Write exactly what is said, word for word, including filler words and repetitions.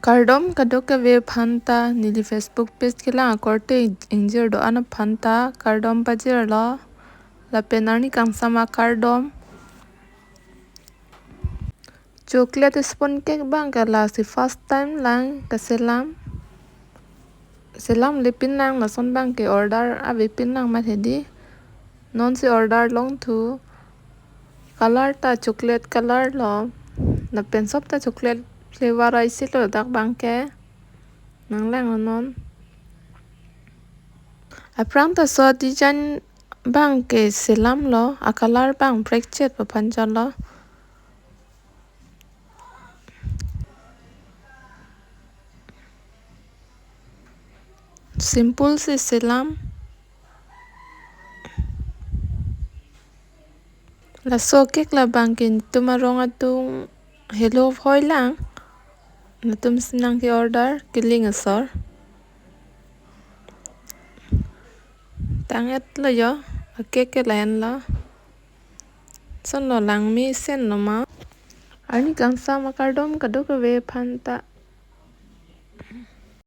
Kardom kadokave aphan ta, neli Facebook page kelang akorte ingjir do-an aphan ta kardom pajirlo. Lapen arni kangsam akardom. Chocolate sponge cake abang ke lasi first time lang kaselam. Selamle pinlang, lason abang ke order ave pinlang mat hedi. Nonsi order longthu. Color ta chocolate color lo. Lapen sob ta chocolate flavor aisi lo dak abang ke. Nanglangnon. Aphrang ta so design abang ke selamlo, a color abang prekchet paphan chotlo. Simple si selam. Laso cake labang ke netum arong atum helo hoi lang. Netum si nangke order keling asor. Tang-etlo yo, a cake ke lahenlo. Sonlo langmesen lo ma. Arni kangsam akardom kadokave aphan ta.